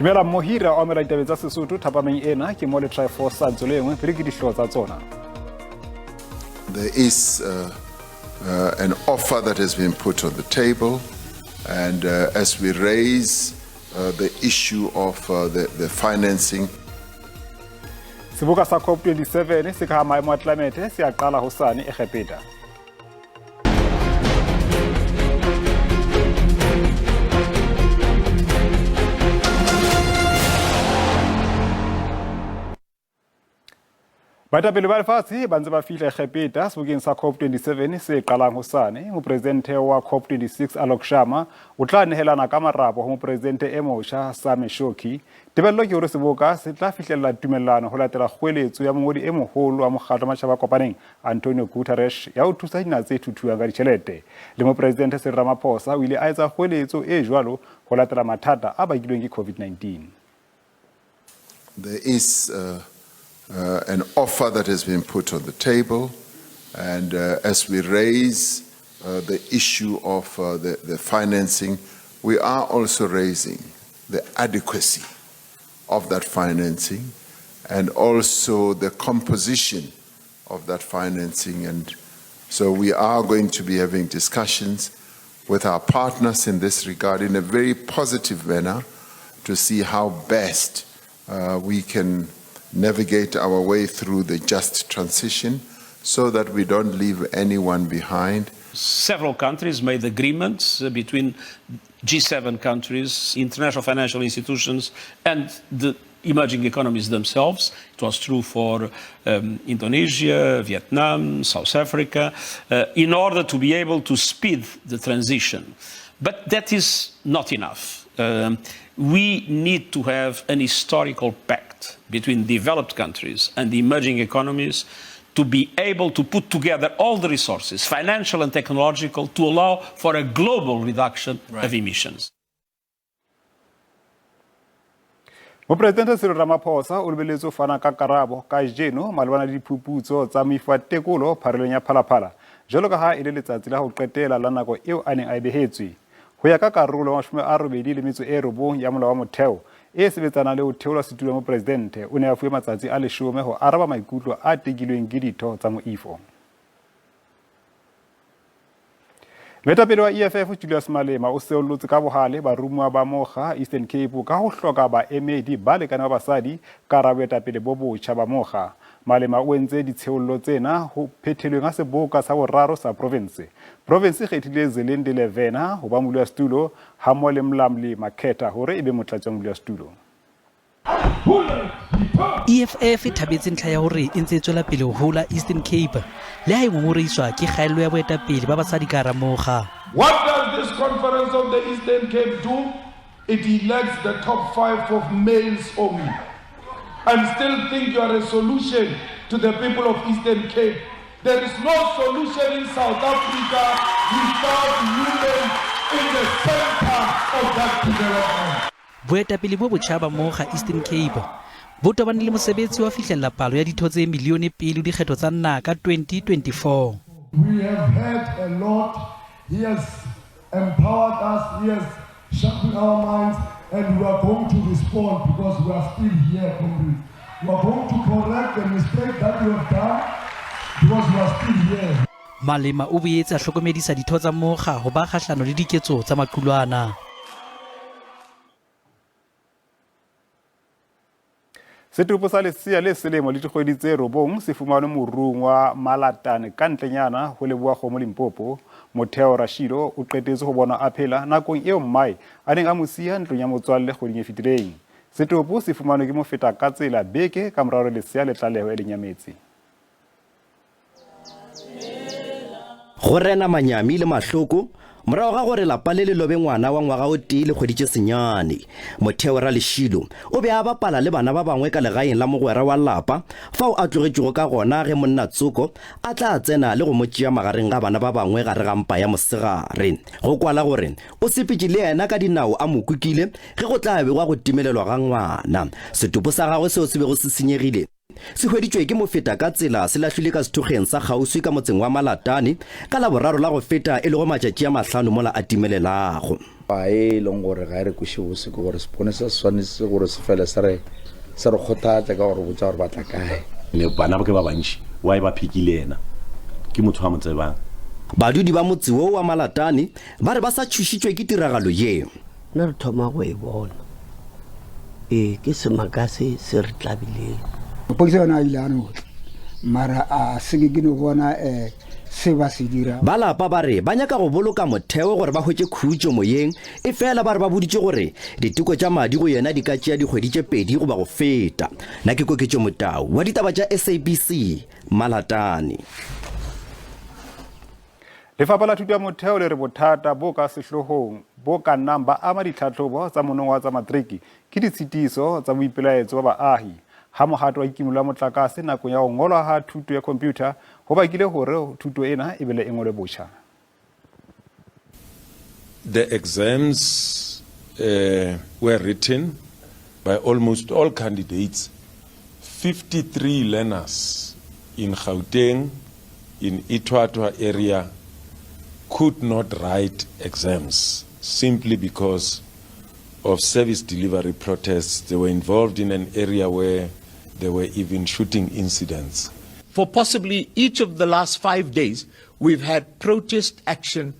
Dumela mohira o amela ditabeng tsa Sesotho thapameng ena ke mo le Triforce sa ntso le engwe pele ke dihlooho tsa tsona. There is an offer that has been put on the table, and as we raise the issue of the financing. Seboka sa COP27 se ka ha maemo a tlamete se a qala hosane Egepeta. Baetapele ba lefatshe ba ntse ba fihla Egepeta sebokeng sa COP27 se qalang hosane. Mopresidente wa COP26 Alok Sharma o tla nehelana ka marapo ho mopresidente e motjha Sameh Shoukry. Tebello ke hore seboka se tla fihlella tumellano ho latela kgoeletso ya mongodi e moholo wa mokgatlo wa matjhaba a kopaneng Antonio Guterres ya ho thusa dinaha tse thuthuang ka ditjhelete. Le mopresidente Cyril Ramaphosa o ile a etsa kgoeletso e jwalo ho latela mathata a bakilweng ke COVID-19. There is an offer that has been put on the table, and as we raise the issue of the financing, we are also raising the adequacy of that financing and also the composition of that financing. And so we are going to be having discussions with our partners in this regard in a very positive manner to see how best we can navigate our way through the just transition so that we don't leave anyone behind. Several countries made agreements between G7 countries, international financial institutions, and the emerging economies themselves. It was true for Indonesia, Vietnam, South Africa, in order to be able to speed the transition. But that is not enough. We need to have an historical pact between developed countries and the emerging economies to be able to put together all the resources, financial and technological, to allow for a global reduction of emissions. Mopresidente Cyril Ramaphosa o lebelletse ho fana ka karabo kajeno malebana le diphuputso tsa moifo wa tekolo pharelong ya Phalaphala, jwalo ka ha e le letsatsi la ho qetela la nako eo a neng a e behetswe. Ho ya ka karolo ya 89 ya Molao wa Motheo e sebetsanang le ho theolwa setulong mopresidente, o ne a fuwe matsatsi a 10 ho araba maikutlo a tekilweng ke ditho tsa moifo. Moetapele wa EFF Julius Malema o seollotse ka bohale baromuwa ba mokga Eastern Cape ka ho hloka baemedi ba lekaneng ba basadi ka hara boetapele bo botjha ba mokga. Malema o entse ditsheollo tsena ho phethelweng ha seboka sa boraro sa provinse. Provinse e kgethile Zelendile Vena ho ba modulasetulo hammoho le Mlamli Makhetha hore e be motlatsi wa modulasetulo. EFF e thabetse ntlha ya hore e ntse e tswela pele ho hola Eastern Cape le ha e ngongorehiswa ke kgaello ya boetapele ba basadi ka hara mokga. What does this conference of the Eastern Cape do? It elects the top 5 of males only. And still think you are a solution to the people of Eastern Cape. There is no solution in South Africa without women in the center of that development. Boetapele bo botjha ba mokga Eastern Cape bo tobane le mosebetsi wa fihlella palo ya ditho tse milione pele ho dikgetho tsa naha ka 2024. We have heard a lot. He has empowered us, he has sharpened our minds, and we are going to respond because we are still here, comrades. We are going to correct the mistake that we have done because we are still here. Malema o boetse a hlokomedisa ditho tsa mokga ho ba kgahlano le diketso tsa maqulwana. Setopo sa lesea le selemo le dikgwedi tse 9 se fumanwe morung wa Malatane ka ntlenyana ho Lebowa Kgomo Limpopo. Motheo Rashido o qetetse ho bonwa a phela nakong eo mmae a neng a mo siya ntlong ya motswalle kgweding e fetileng. Setopo se fumanwe ke mofeta ka tsela beke ka mora hore lesea le tlaleho e le nyametse. Go rena manyami le mahloko morago ga gore lapa le le lobe ngwana wa ngwaga o tee le kgwedi tše senyane. Motheo Ralešilo o be a bapala le bana ba bangwe ka legaeng la mogwera wa lapa fao a tlogetšwego ka gona ge monna tsoko a tla tsena le go mo tšea magareng ga bana ba bangwe gare ga mpa ya mosegare. Go kwala gore o sepetše le yena ka dinao a mo kukile ge go tla begwa go timelelwa ga ngwana. Setopo sa gagwe seo se bego se senyegile Se hweditšwe ke mofeta ka tsela se lahlilwe ka sethokgweng sa kgauswi ka motseng wa Malatane ka Laboraro la go feta e lego matšatši a mahlano mola a timelelago. Taba e leng gore ga e re kweše bose ke gore seponesa se swanetse gore se fele se re se re kgothatse ka gore botsa gore batla kae. Le bana ba ke ba bantši, why ba phekile yena? Ke motho a mo tsebang. Badudi ba motse wo wa Malatane ba re ba sa tšhošitšwe ke tiragalo ye. Nna re thoma go e bona. Ee, ke semaka se se re tlabileng. Maphodisa yona a ile a no tla mara a se ke ke no bona um se ba se dira. Ba lapa ba re ba nyaka go boloka motheo gore ba hwetše khutšo moyeng, efela ba re ba boditšwe gore diteko tša madi go yena di ka tšea dikgwedi tše pedi goba go feta. Na ke Koketšo Motau wa ditaba tša SABC, Malatane. Lefapha la Thuto ya Motheo le re bothata bo ka sehloohong bo ka nnang ba ama ditlhatlhobo tsa monongwaga tsa matriki ke ditshitiso tsa boipelaetso ba baahi ha mohato wa kimollo ya motlakase nakong ya ho ngolwa ha thuto ya computer ho bakile hore thuto ena e bele e ngolwe botjha. The exams uh, were written by almost all candidates. 53 learners in Gauteng, in Etwatwa area, could not write exams simply because of service delivery protests. They were involved in an area where there were even shooting incidents. For possibly each of the last 5 days, we've had protest action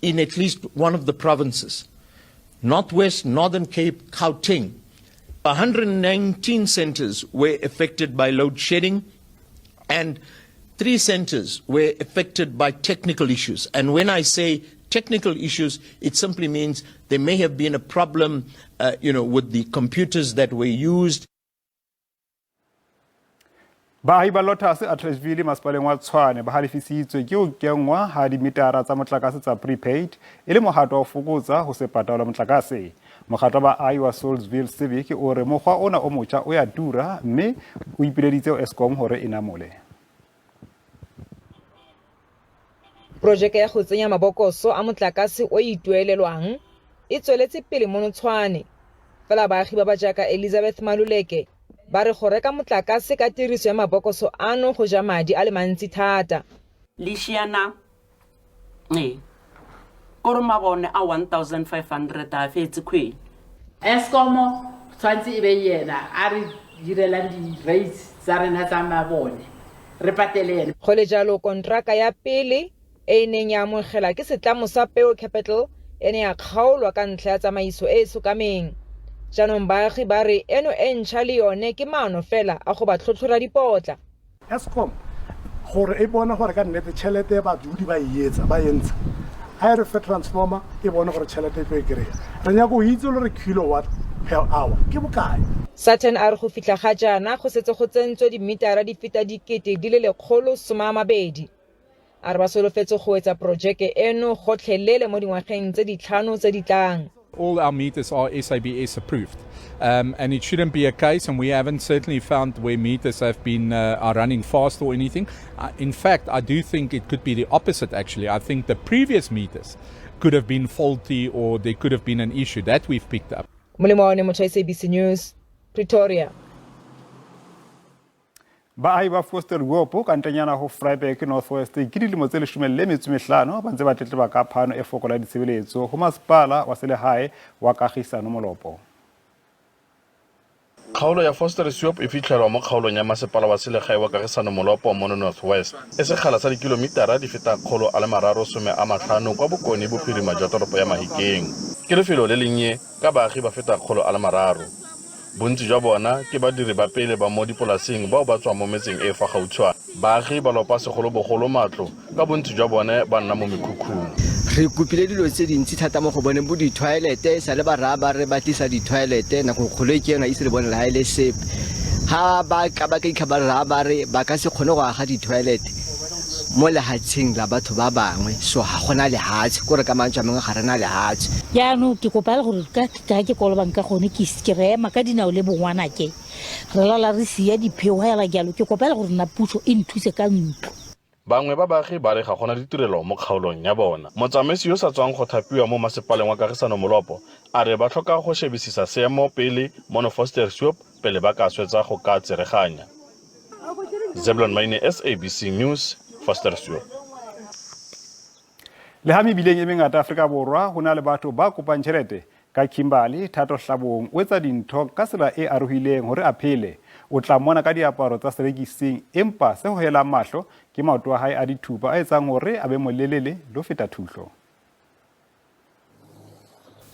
in at least one of the provinces. Northwest, Northern Cape, Gauteng. 119 centers were affected by load shedding and 3 centers were affected by technical issues. And when I say technical issues, it simply means there may have been a problem, with the computers that were used. Baahi ba Lotus Atteridgeville masepaleng wa Tshwane ba halefisitswe ke ho kenngwa ha dimitara tsa motlakase tsa prepaid e le mohato wa ho fokotsa ho se patalwa motlakase. Mokgatlo wa baahi wa Saulsville Civic o re mokgwa ona o motjha o ya tura mme o ipileditse ho Eskom hore e namole. Projeke ya go tsenya mabokoso a motlakase o ituelelwang e tsweletse pele mono Tshwane. Fela baagi ba ba jaaka Elizabeth Maluleke ba re go reka motlakase ka tiriso ya mabokoso ano go ja madi a le mantsi thata. Leshiana ee kore mabone a 1500 a fetse kgwedi. Eskom tshwanetse e be yena a re direlang di-rates tsa rena tsa mabone, re patele yena. Go le jalo, kontraka ya pele e e neng ya amogela ke setlamo sa Peo Capital e ne ya kgaolwa ka ntlha ya tsamaiso e e sokameng. Jaanong baagi ba re eno e ntšha le yone ke maano fela a go ba tlhotlhora dipotla. Eskom gore e bone gore ka nnete tšhelete e badudi ba e etsa ba e ntsha, a e re fe transformer e bone gore tšhelete e tlo e kry-a. Re nyaka go itse le gore kilowatt per hour ke bokae. Sutton a re go fitlha ga jaana go setse go tsentswe dimitara di feta 120,000. A re ba solofetse go wetsa porojeke eno gotlhelele mo dingwageng tse 5 tse di tlang. All our meters are SABS approved, and it shouldn't be a case, and we haven't certainly found where meters have been are running fast or anything. In fact, I do think it could be the opposite actually. I think the previous meters could have been faulty or there could have been an issue that we've picked up. Molemo wa motho SABC News, Pretoria. Baahi ba Forster-Wopo ka ntlenyana ho Vryburg Northwest ke dilemo tse 15 ba ntse ba tletleba ka phano e fokola ditshebeletso ho masepala wa selehae wa Kagisano Molopo. Kgaolo ya Forster-Swoop e fitlhelwa mo kgaolong ya masepala wa selegae wa Kagisano Molopo mono Northwest. E sekgala sa dikilomitara di feta 350 kwa bokone bophirima jwa toropo ya Mahikeng. Ke lefelo le lennye ka baagi ba feta 300. Bontsi jwa bona ke badiri ba pele ba mo dipolaseng bao ba tswang mo metseng e fa gautshwane. Baagi ba lopa segolobogolo matlo ka bontsi jwa bone ba nna mo mekhukhung. Re kopile dilo tse dintsi thata mo go boneng bo di-toilet-e, sa le ba raya ba re ba tlisa di-toilet-e, nako kgolo e ke ena ise le bone le ha e le sepe. Ha ba ka ba ka itlha ba raya ba re ba ka se kgone go aga di-toilet mo lehatsheng la batho ba bangwe, so ha gona lehatshe, kore ka mantswe a mangwe ga rena lehatshe. Jaanong ke kopa le gore ka ke kolobang ka gone ke re ema ka dinao le bongwanake, re lala re sia dipheo hela jalo, ke kopa le gore nna puso e nthuse ka ntlo. Bangwe ba baagi ba re ga gona ditirelo mo kgaolong ya bona. Motsamaisi yo sa tswang go thapiwa mo masepaleng wa Kagisano Molopo a re ba tlhoka go shebisisa seemo pele mono Forster-Swoop pele ba ka swetsa go ka tsereganya. Zeblon Maine, SABC News, Forster-Swoop. Le ha mebileng e mengata Afrika Borwa ho na le batho ba kopang tjhelete, ka Kimberley, Thato Hlabong o etsa dintho ka tsela e arohileng hore a phele. O tla mmona ka diaparo tsa serekising empa se hohelang mahlo ke maoto a hae a dithupa a etsang hore a be molelele le ho feta thuhlo.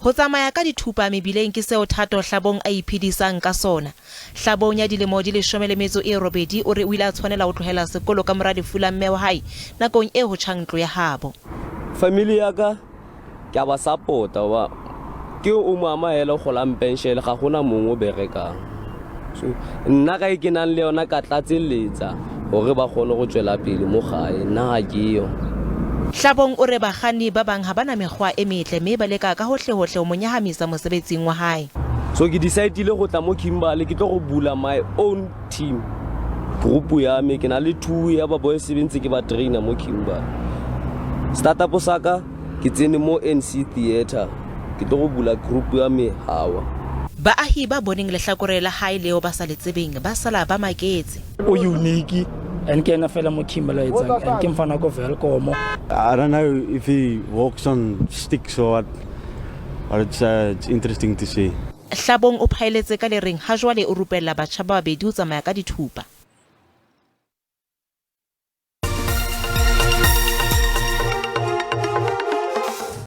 Ho tsamaya ka dithupa mebileng ke seo Thato Hlabong a iphedisang ka sona. Hlabong ya dilemo di 18 o re o ile a tshwanela ho tlohela sekolo ka mora lefu la mme wa hae nakong e ho tjhang ntlo ya habo. Family ya ka ke a ba support-a hoba ke o mama hela o kgolang pension ga gona mongwe o berekang. So nna ka e ke nang le yona ka tlatselletsa hore ba kgone go tswela pele mo gae, nna ga ke yo. Hlabong o re bakganni ba bang ha ba na mekgwa e metle mme ba leka ka hohlehohle ho mo nyahamisa mosebetsing wa hae. So ke decide-ile go tla mo Kimberley ke tlo go bula my own team, group ya me. Ke na le two ya ba boys be ntse ke ba trainer mo Kimberley. Startup sa ka ke tsene mo NC Theatre, ke tlo go bula group ya me hawa. Baahi ba boneng lehlakore la hae leo ba sa le tsebeng ba sala ba maketse. O unique and ke ena fela mo Kimberley a etsang and ke mfana ko Welkom. I don't know if he walks on sticks or what, but it's interesting to see. Hlabong o phaeletse ka le reng ha jwale o rupella batjha ba babedi ho tsamaya ka dithupa.